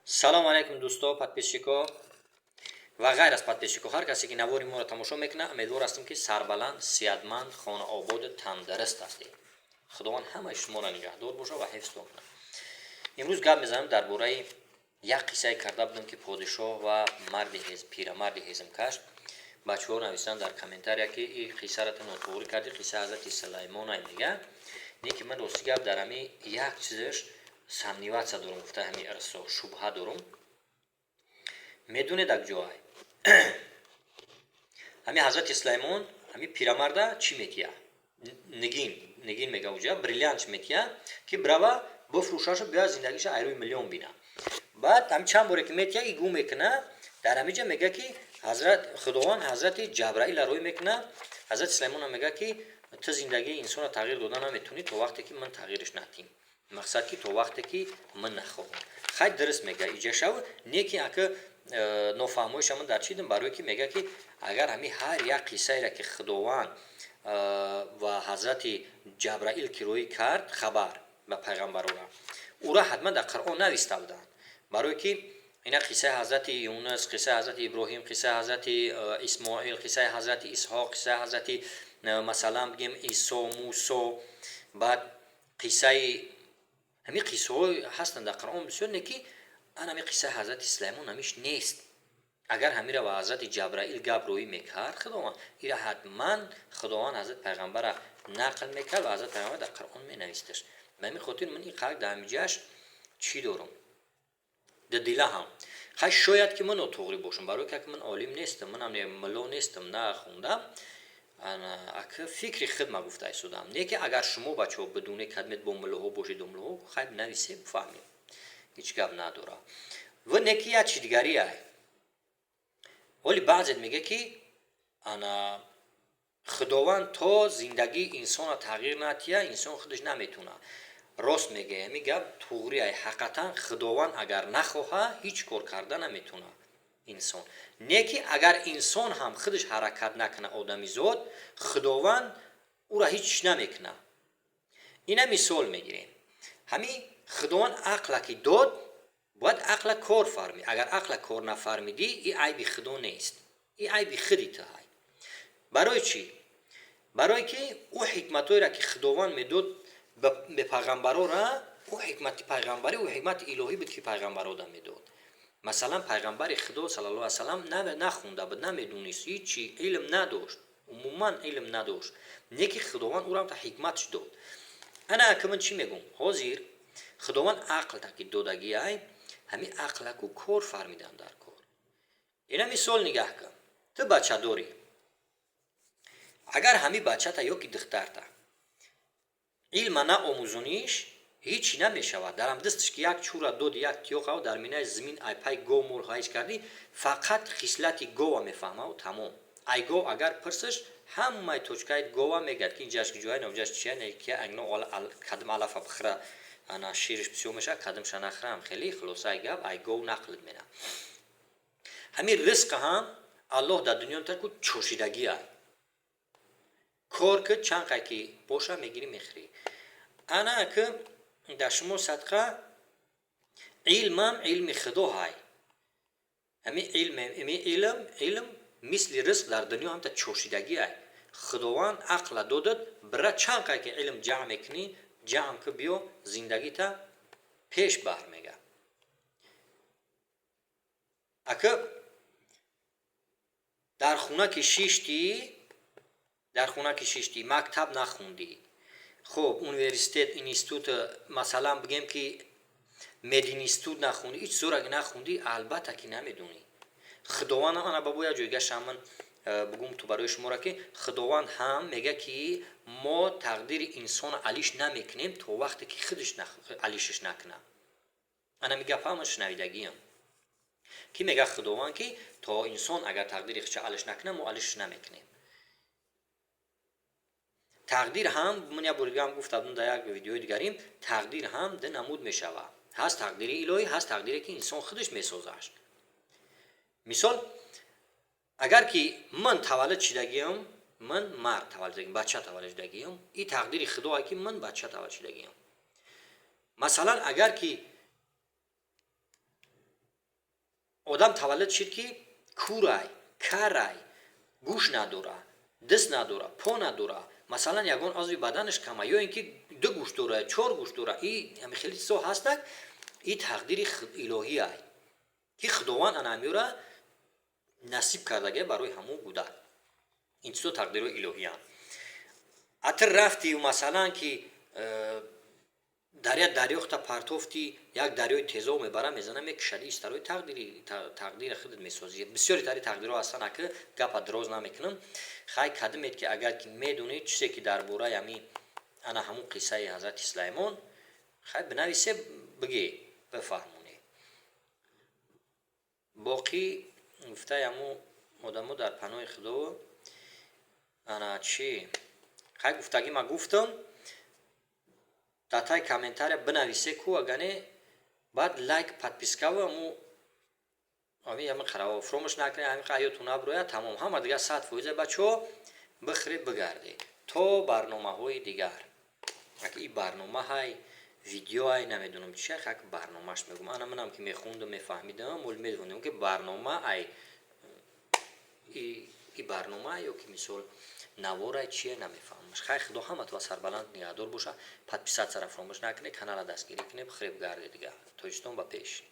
Салом алейкум, дӯсто, подписчико ва ғайр аз подписчико, ҳар касе ки навори моро тамошо мекунад. Умедвор ҳастем, ки сарбаланд, сиҳатманд, хонаободу тандуруст ҳастед. Худованд ҳамаи шуморо нигаҳдор бошад ва ҳифзтон кунад. Имрӯз гап мезанем дар бораи як қиссае карда будем, ки подишоҳ ва марди пирамарди ҳезимкаш. Бачаҳо нависанд дар комментария, ки и қиссаро ту нотуғрӣ кардӣ, қисса ҳазрати Сулаймона мега. Не ки ман, рости гап, дар ҳами як чизаш сомневаться дорум, гуфта, ҳами рисо шубҳа дорум. Медонед, як ҷоай ҳами ҳазрати Сулаймон ҳами пирамарда чӣ метия? Нигин, нигин мега, уҷа бриллиант метия, ки брава бифрӯшашу бия зиндагиша айрӯи миллион бина. Баъд ҳами чанд боре ки метия, и гӯ мекуна. Дар ҳамиҷа мега, ки ҳазрат Худованд ҳазрати Ҷабраила рӯй мекуна. Ҳазрати Сулаймона мега, ки ту зиндагии инсонро тағйир дода наметавонӣ, то вақте ки ман тағйираш надиҳм, мақсад ки то вақте ки ман нахоҳам. Хай, дуруст мега иҷашав, не ки ака нофаҳмоиша ман дар чӣ дидам? Барое ки мега, ки агар ҳами ҳар як қиссаеро, ки Худованд ва ҳазрати Ҷабраил ки рӯӣ кард хабар ба пайғамбарора, ӯра ҳатман дар Қуръон нависта буданд. Барое ки ина қиссаи ҳазрати Юнус, қиссаи ҳазрати Иброҳим, қиссаи ҳазрати Исмоил, қиссаи ҳазрати Исҳоқ, қиссаи ҳазрати, масалан бигем, Исо, Мусо, баъд қиссаи ҳамин қиссаҳо ҳастанд дар Қуръон бисёр. Не ки ан ҳамин қиссаи ҳазрати Сулаймон ҳамиш нест. Агар ҳамира ба ҳазрати Ҷабраил гап рӯӣ мекард Худованд, ира ҳатман Худованд ҳазрати пайғамбара нақл мекард ва ҳазрати пайғамбар дар Қуръон менависташ. Ба ҳамин хотир ман ин қадр дар ҳамиҷааш чӣ дорум, дила ҳам. Хай, шояд ки ман нотуғрӣ бошам, барое ки ман олим нестам, манам мулло нестам, нахондам, ака фикри хидма гуфта истодам. Не ки агар шумо, бачаҳо, бидуне кадмет бо муллоҳо бошед, муллоҳо, хай, нависе, фаҳмем, ҳеҷ гап надора. Ва не ки як чи дигари ай. Ҳоли баъзет мега, ки ана Худованд то зиндагии инсонро тағйир натия, инсон худаш наметавона. Рост мега, ҳамин гап туғри ай. Ҳақиқатан, Худованд агар нахоҳа, ҳеҷ кор карда наметавона инсон. Не ки агар инсон ҳам худаш ҳаракат накуна, одамизод, Худованд ӯра ҳеҷ чиз намекуна. Ина мисол мегирем: ҳамин Худованд ақла ки дод, бояд ақла кор фармӣ. Агар ақла кор нафармидӣ, и айби Худо нест, и айби худи ту ҳай. Барои чӣ? Барое ки ӯ ҳикматҳоеро, ки Худованд медод ба пайғамбарора, ӯ ҳикмати пайғамбарӣ, ӯ ҳикмати илоҳӣ буд, ки пайғамбарода медод. Масалан, пайғамбари Худо саллаллоҳу алайҳи васаллам нахонда буд, намедонист, ҳичи илм надошт, умуман илм надошт. Не ки Худованд ӯро та ҳикматш дод. Ана ака ман чӣ мегӯм? Ҳозир Худованд ақл таки додагиай, ҳамин ақлаку кор фармидан дар кор. Ина мисол нигаҳ кун: ту бача дорӣ. Агар ҳамин бачата ё ки духтарта илма наомӯзониш, ҳичи намешавад. Дар ҳам дасташ ки як чӯра доди, як тиёқав дар минаи зимин ай пай гов мурғ ҳайч кардӣ, фақат хислати гова мефаҳмаву тамом. Ай гов агар пирсаш, ҳамаи точкаи гова мегӯяд, ки инҷаш ҷоя, навҷаш чия, ки агно кадм алафа бихӯра, ана шириш бисёр мешавад, кадмша нахӯрам. Хеле хулосаи гап, ай гов нақлит мена. Ҳамин ризқа ҳам Аллоҳ дар дунё таку чошидагиа. Кор ки чанд қай ки боша, мегирӣ, мехӯрӣ. Ана ки дар шумо садқа илмам илми Худо ҳай. Ҳамин илм, илм, илм мисли ризқ дар дунё ҳамта чошидагӣ ай. Худованд ақла додад, бира чанд қай ки илм ҷамъ мекунӣ, ҷамъ ки, биё, зиндагита пеш бар мега. Ака дар хона ки шиштӣ, дар хона ки шиштӣ, мактаб нахондӣ, хуб, университет, институт, масалан бигем, ки мединститут нахондӣ, ҳеҷ зораги нахондӣ, албатта ки намедонӣ. Худованд ана бабо як ҷойгаша ман бугум ту барои шуморо, ки Худованд ҳам мега, ки мо тақдири инсона алиш намекунем, то вақте ки худаш алишаш накунад. Ана ми гапа ман шунавидагиам, ки мега Худованд, ки то инсон агар тақдири худша алиш накунад, мо алишаш намекунем. Тақдир ҳам, ман як бори дигарам гуфта будам дар як видеои дигарим, тақдир ҳам ду намуд мешавад: ҳаст тақдири илоҳӣ, ҳаст тақдире, ки инсон худаш месозаш. Мисол, агар ки ман таваллуд шидагиам, ман мард таваллуд шудагиам, бача таваллуд шудагиам, и тақдири Худое, ки ман бача таваллуд шудагиам. Масалан, агар ки Одам таваллуд шид, ки курай, карай, гӯш надора, даст надора, по надора, масалан, ягон узви баданаш кама ё ин ки ду гӯш дора, чор гӯш дора, и ҳами хеле чизо ҳастак. И тақдири илоҳиай, ки Худованд ана ҳамиёра насиб кардагия барои ҳамун кӯдак. Ин чизо тақдирҳои илоҳиянд. Атр рафтию, масалан, ки дар як дарёхта партофти, як дарёи тезоб мебара, мезана, мекушади. Истарои тақдири, тақдири худат месозӣ. Бисёри тари тақдирҳо ҳастанд, аки гапа дроз намекунам. Хай, кадимед, ки агар ки медонед чизе ки дар бораи ҳами ана ҳамун қиссаи ҳазрати Сулаймон, хай, бинависе, бигӣ, бифаҳмонед. Боқӣ гуфтаи ҳамун одамо, дар паноҳи Худо. Ана чӣ, хай, гуфтагӣ ма гуфтам, дар таи комментария бинависе ку, агане баъд лайк, подпискаву аму ами қараво фуромӯш накунед. Ҳами ҳаёту наброяд, тамом, ҳама дигар 100%. Бачаҳо, бихӯред, бигарде то барномаҳои дигар. Аки и барнома ҳай, видео ай, намедонам чи, хак барномаш мегӯм. Ана манам ки мехондум, мефаҳмидам, оли медонем, ки барнома ай, и барнома ё ки мисол наворай, чие, намефаҳмам. Хай, Худо ҳаматва сарбаланд нигаҳдор боша. Подписатьсяра фуромӯш накунед, канала дастгирӣ кунед. Бихӯред, бигарде дигар. Тоҷикистон ба пеш!